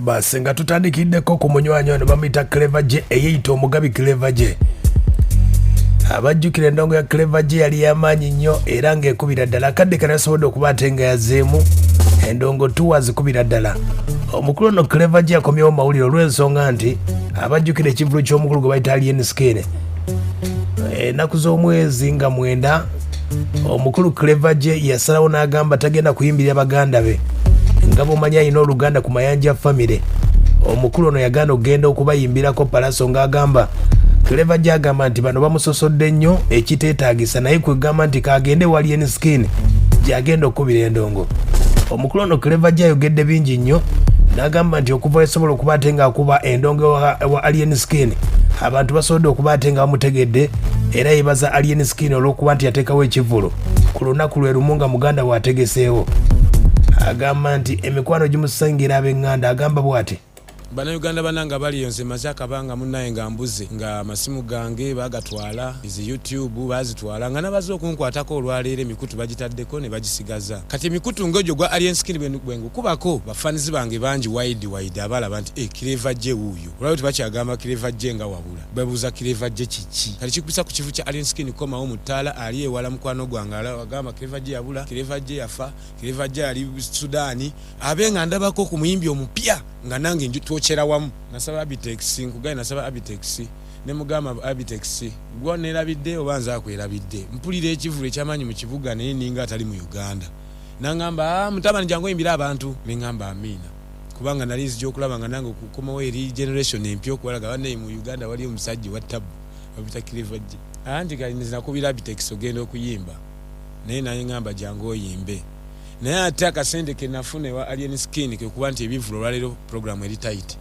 Basi nga tutandikiddeko ku munywanyi ono bamuyita Clever J, eyeyita omugabi Clever J. Abajjukira endongo ya Clever J yali yamaanyi nnyo era ng'ekubira ddala. Akadde kano yasobodde okuba ate nga yazeemu endongo tuwa zikubira ddala. Omukulu ono Clever J akomyewo mawulire olw'ensonga nti abajjukira ekivulu ky'omukulu gwe bayita Alien Skin ennaku z'omwezi nga 9, omukulu Clever J yasalawo n'agamba tagenda kuyimbirira baganda be. Nga bwomanyi alina oluganda ku Mayanja family, omukulu ono yagaana okugenda okubayimbirako Pallaso, ng'agamba Clever J agamba nti bano bamusosodde nnyo ekiteetaagisa, naye kwegamba nti kagende wa Alien Skin gyagenda okukubira endongo. Omukulu ono Clever J ayogedde bingi nnyo n'agamba nti okuva esobola okuba ate ng'akuba endongo wa Alien Skin, abantu basobodde okuba ate nga bamutegedde, era yebaza Alien Skin olw'okuba nti yateekawo ekivvulu ku lunaku lwe lumu nga muganda we ategeseewo. Agamba nti emikwano gimusangira ab'eŋŋanda. Agamba bw'ati: Bannayuganda bananga baliyo, nze maze akabanga munnaye nga mbuze, nga amasimu gange bagatwala, ezi YouTube bazitwala, nga nabaze okunkwatako olwaleero emikutu bagitaddeko ne bagisigaza. Kati emikutu ng'egyo gwa Alien Skin bwe ngukubako, bafanizi bange bangi wide wide abalaba nti Clever J wuuyo. Olwaleero tebakyagamba Clever J nga wabula babuuza Clever J kiki. Kati kikubisa ku kivu kya Alien Skin komawo mu ttaala ali ewala mukwano gwange agamba Clever J yabula, Clever J yafa, Clever J ali Sudaani, abe nga ndabako ku muyimbi omupya nga nange twokyera wamu. Nasaba Abitex, nkugaye nasaba Abitex ne mugamba, "Abitex, gwa neerabidde oba nze akwerabidde? Mpulira ekivulu ekyamaanyi mu kibuga naye ninga atali mu Uganda." Nangamba, "Ah, mutabani, jangu oyimbire abantu." Neŋŋamba, "Amiina," kubanga nali nzija okulaba nga nange okukomawo eri generation empya okubalaga bannaye mu Uganda waliyo omusajja wa tabu babita Clever J. Anti kali nze nakubira Abitex ogenda okuyimba naye naye ŋŋamba, "Jangu oyimbe." Naye ate akasente ke nafuna ewa Alien Skin kekuba nti ebivulu olwaleero programu eri tight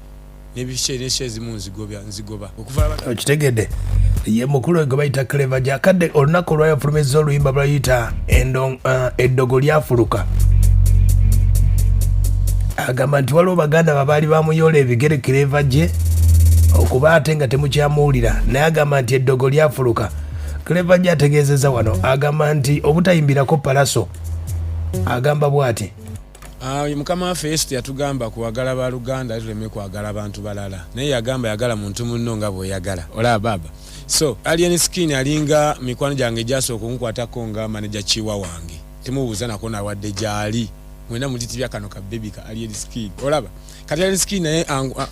nebishe ezimu nzigoba okuva. Okitegedde, ye mukulu gwe bayita Clever J. Akadde olunaku olwayafulumizza oluyimba lwayita Eddogo Lyafuluka, agamba nti waliwo baganda babaali bamuyoola ebigere Clever J okuba ate nga temukyamuwulira, naye agamba nti eddogo lyafuluka. Clever J ategeezezza wano, agamba nti obutayimbirako Pallaso, agamba bw'ati: Mukama waffe Yesu yatugamba kuwagala baluganda, tuleme kwagala abantu balala, naye yagamba yagala muntu munno nga bw'oyagala. Olaba baba, so Alien Skin alinga mikwano gyange egyasooka okunkwatako nga manager kiwa wange, temubuuza nako nawadde gyali mwena mulitibya kano ka baby ka Alien Skin. Olaba kati Alien Skin naye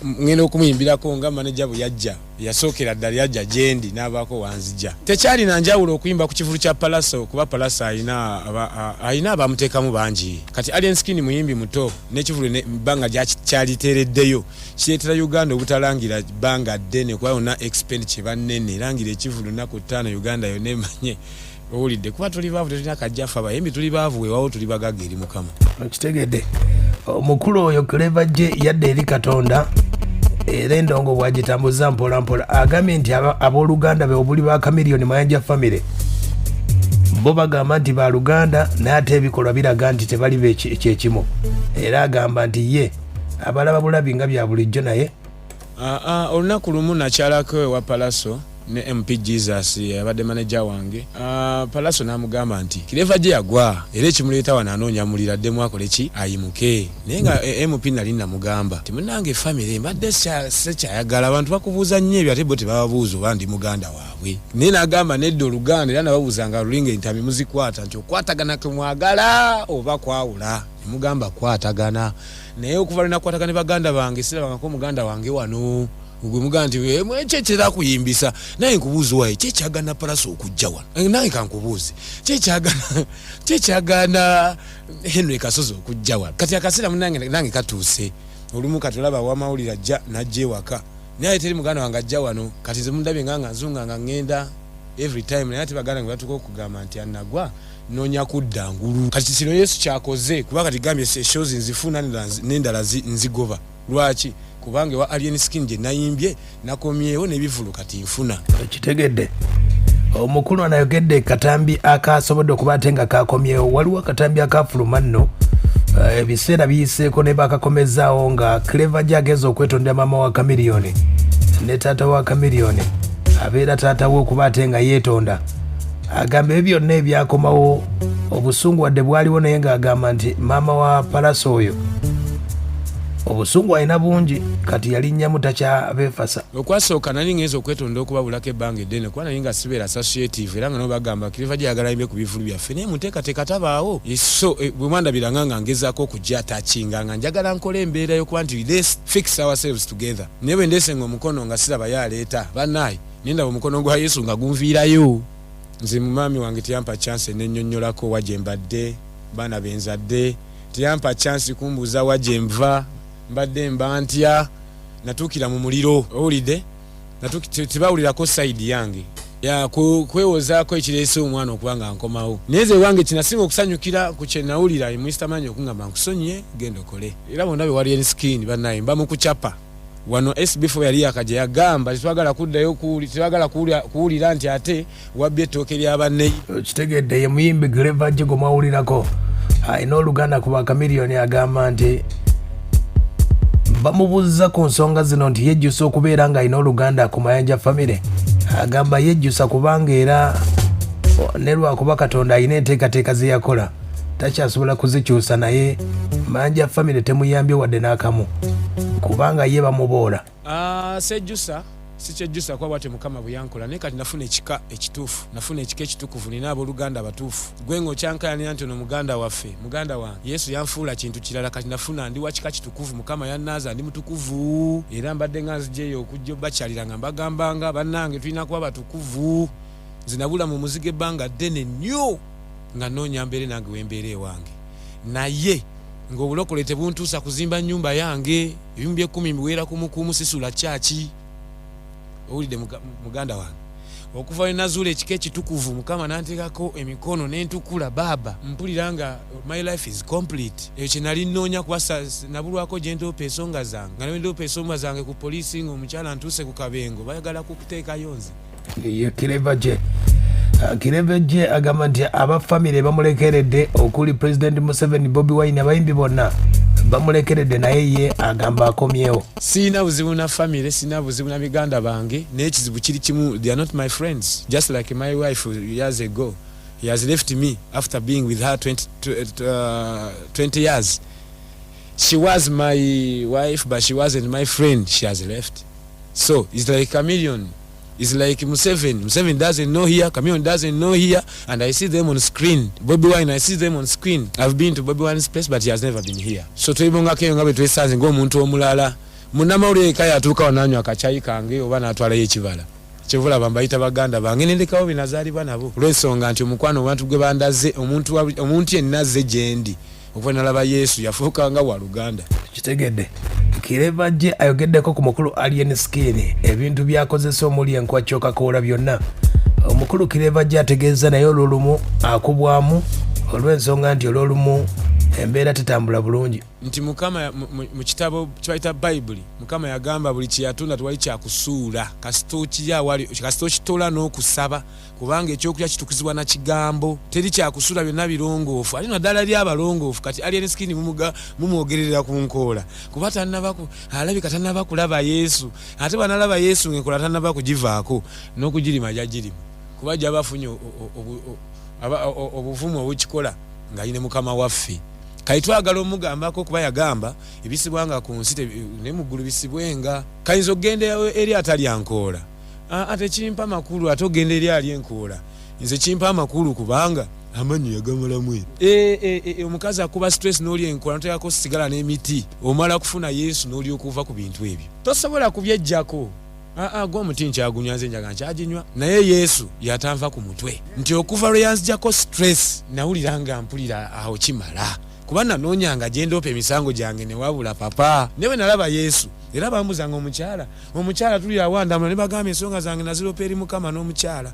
ngenda okumuyimbirako nga manager bwe yajja, yasookera ddala yajja gyendi n'abaako wanzija. Tekyalina njawulo okuyimba ku kivulu kya Pallaso, kuba Pallaso alina abamuteekamu bangi. Kati Alien Skin muyimbi muto n'ekivulu bbanga kyaliteereddeyo kireetera Uganda obutalangira bbanga ddene, kuba yonna expenditure bannene langira ekivulu nnaku 5, Uganda yonna emanye. Owulidde, kuba tuli baavu, tetulina kajjaffe abayimbi, tuli baavu, weewawo tuli bagagga eri Mukama. Okitegedde, omukulu oyo Clever J yadda eri Katonda, era endongo bwagitambuza mpolampola. Agambye nti abooluganda be obuli ba Chameleone Mayanja family bo bagamba nti baluganda, naye ate ebikolwa biraga nti tebali kyekimu, era agamba nti ye abalaba bulabi nga bya bulijjo naye. Olunaku lumu nakyalako ewa Pallaso ne MP Jesus abadde manager wange. Pallaso n'amugamba nti Clever J yagwa, era ekimuleeta wano anoonya muliro addemu akole ki, ayimuke. Naye nga MP nali namugamba ti munange family mbadde sekyayagala abantu bakubuuza nnyo ebyo, ate bo tebababuuza oba ndi muganda waabwe. Naye n'agamba nedda, oluganda era nababuuza nga lulinga entami muzikwata nti okwatagana kemwagala oba kwawula, nemugamba kwatagana. Naye okuva lwenakwatagana ne baganda bange, sirabangako muganda wange wano gwe mugamba nti ekyo kuyimbisa. Naye nkubuuza, waye kyekyagana Pallaso okujja wano? Nange kankubuuze, kyekyagana Henry Kasozi okujja wano? Kati akaseera munange nange katuuse. Olumu kati olaba wamawulire ajja najja ewaka, naye ate teri muganda wange ajja wano. Kati nze mundabye nga nzunga nga ŋŋenda every time, naye ate baganda nge batuuka okugamba nti anagwa noonya kudda ngulu. Kati kino Yesu kyakoze, kuba kati gambye shows nzifuna n'endala nzigoba. Lwaki? Kubanga ewa Alien Skin gye nayimbye nakomyewo n'ebivulu kati nfuna. Okitegedde, omukulu anayogedde katambi akasobodde okuba ate nga kakomyewo. Waliwo akatambi akafuluma nno ebiseera biyiseeko ne bakakomezaawo nga Clever J ageza okwetondera maama wa Chameleone ne taata wa Chameleone, abeera taata we okuba ate nga yeetonda. Agamba ebyo byonna ebyakomawo, obusungu wadde bwaliwo, naye ng'agamba nti maama wa Pallaso oyo Obusungu alina bungi kati yalinnyamu takyabeefasa. Okwasooka nali ngenze okwetonda okubabulako ebbanga eddene kuba nali nga sibeera associative era nga nabo bagamba Clever J ayagala ayimbe ku bivvulu byaffe naye mu nteekateeka tabaawo. So bwe mwandabiranga nga ngezaako okugyatakinga nga njagala nkole embeera y'okuba nti let's fix ourselves together naye bwe ndeesenga omukono nga sirabayo aleeta bannaaye ne ndaba omukono gwa Yesu nga gunviirayo. Nze mumaami wange teyampa chance nennyonnyolako wa gye mbadde, baana be nzadde, teyampa chance kumbuuza wa gye nva, mbadde mba ntya, natuukira mu muliro owulidde tebawulirako side yange ya kwewozaako ekireese omwana okuba nga nkomawo. Naye nze ewange kinasinga okusanyukira ku kye nawulira Mister Manyi okungamba nkusonyiye genda okole. Era bonna be wali skin bannaye mba mu kucapa. Wano SB4 yali yakajja yagamba tetwagala kuddayo tetwagala kuwulira nti ate wabbye ettooke lya banne. Okitegedde ye muyimbi Clever J gwe mwawulirako alina oluganda ku Chameleone agamba nti bamubuuza ku nsonga zino nti yejjusa okubeera ng'alina oluganda ku Mayanja family. Agamba yejjusa kubanga era ne lwakuba Katonda alina enteekateeka ze yakola takyasobola kuzikyusa, naye Mayanja family temuyambye wadde n'akamu kubanga ye bamuboola. Sejjusa, sikyejjusa kuba bwatyo Mukama bwe yankola, naye kati nafuna ekika ekituufu, nafuna ekika ekitukuvu, nina abooluganda abatuufu. Gwe ng'okyankayanira nti ono muganda waffe, muganda wange, Yesu yanfuula kintu kirala, kati nafuna ndi wa kika kitukuvu, Mukama yannaaza ndi mutukuvu. Era mbadde nga nzija eyo okujja obakyalira nga mbagambanga bannange tulina kuba batukuvu. Nze nabula mu muzigo ebbanga ddene nnyo nga nnoonya mbeere nange we mbeera ewange, naye ng'obulokole tebuntuusa kuzimba nnyumba yange. Ebimu by'ekkumi mbiweera kumukumu, sisula kyaki. Owulidde muganda wange, okuva lwe nazuula ekika ekitukuvu Mukama n'anteekako emikono ne ntukula baaba, mpulira nga my life is complete. Ekyo kye nali nnoonya kuba nabulwako gye ndoopa ensonga zange, nga ne bwe ndoopa ensonga zange ku poliisi ng'omukyala ntuuse ku kabengo bayagala kukuteekayo nze. Ye Clever J. Clever J agamba nti aba famire bamulekeredde okuli President Museveni, Bobi Wine, abayimbi bonna bamulekeredde, naye ye agamba akomyewo. Sirina buzibu na famire, sirina buzibu na biganda bange, naye ekizibu kiri kimu, they are not my friends. Just like my wife years ago, he has left me after being with her 20 years. She was my wife but she wasn't my friend. She has left. So it's like Chameleone. It's like Museveni. Museveni doesn't know here, Chameleone doesn't know here, and I see them on screen. Bobi Wine, I see them on screen. I've been to Bobi Wine's place, but he has never been here. So twebongako eyo nga bwe twesanze ng'omuntu omulala. Munnamawulire yekka yatuuka wano n'anywa akacaayi kange oba n'atwalayo ekibala. Kyova olaba mbayita baganda bange ne ndekawo be nazaalibwa nabo olw'ensonga nti omukwano abantu gwe bandaze, omuntu yenna azze gye ndi okuva nalaba Yesu yafuuka nga waluganda. Kitegedde Clever J ayogeddeko ku mukulu Alien Skin ebintu by'akozesa omuli enkwakyo kakoola byonna. Omukulu Clever J ategeeza naye olw'olumu akubwamu olw'ensonga nti olw'olumu embeera tetambula bulungi. Nti Mukama mu kitabo kye bayita Bayibuli, Mukama yagamba buli kye yatonda tewali kyakusuula, kasita okirya awali, kasita okitoola n'okusaba, kubanga ekyokulya kitukuzibwa na kigambo, teri kyakusuula, byonna birongoofu, ate naddala eri abalongoofu. Kati Alien Skin mumwogerera ku nkoola kuba tannaba alabika tannaba kulaba Yesu, ate bw'analaba Yesu ng'enkola tannaba kugivaako n'okugirima gy'agirima, kuba gy'aba afunye obuvumu obukikola ng'ali ne Mukama waffe. Kale twagala omugambako kuba yagamba ebisibwanga ku nsi ne mu ggulu bisibwenga. Kayinza okugenda eri atalya nkoola? Aa, tekimpa makulu. Ate ogenda eri alya enkoola, nze kimpa amakulu kubanga amannyo yagamalamu. Omukazi akuba stress n'olya enkoola noteekako sigala n'emiti, omala kufuna Yesu n'olyoka ova ku bintu ebyo, tosobola kubyeggyako. Aa, gwe omuti nkyagunywa, nze njaga nkyaginywa, naye Yesu yatanva ku mutwe nti okuva lwe yanzijako stress nawulira nga mpulira awo kimala, kuba nanoonyanga gye ndoopa emisango gyange ne wabula papa. Naye bwe nalaba Yesu, era bambuzanga omukyala, omukyala tuli awandamula ne bagamba ensonga zange naziropa eri Mukama n'omukyala.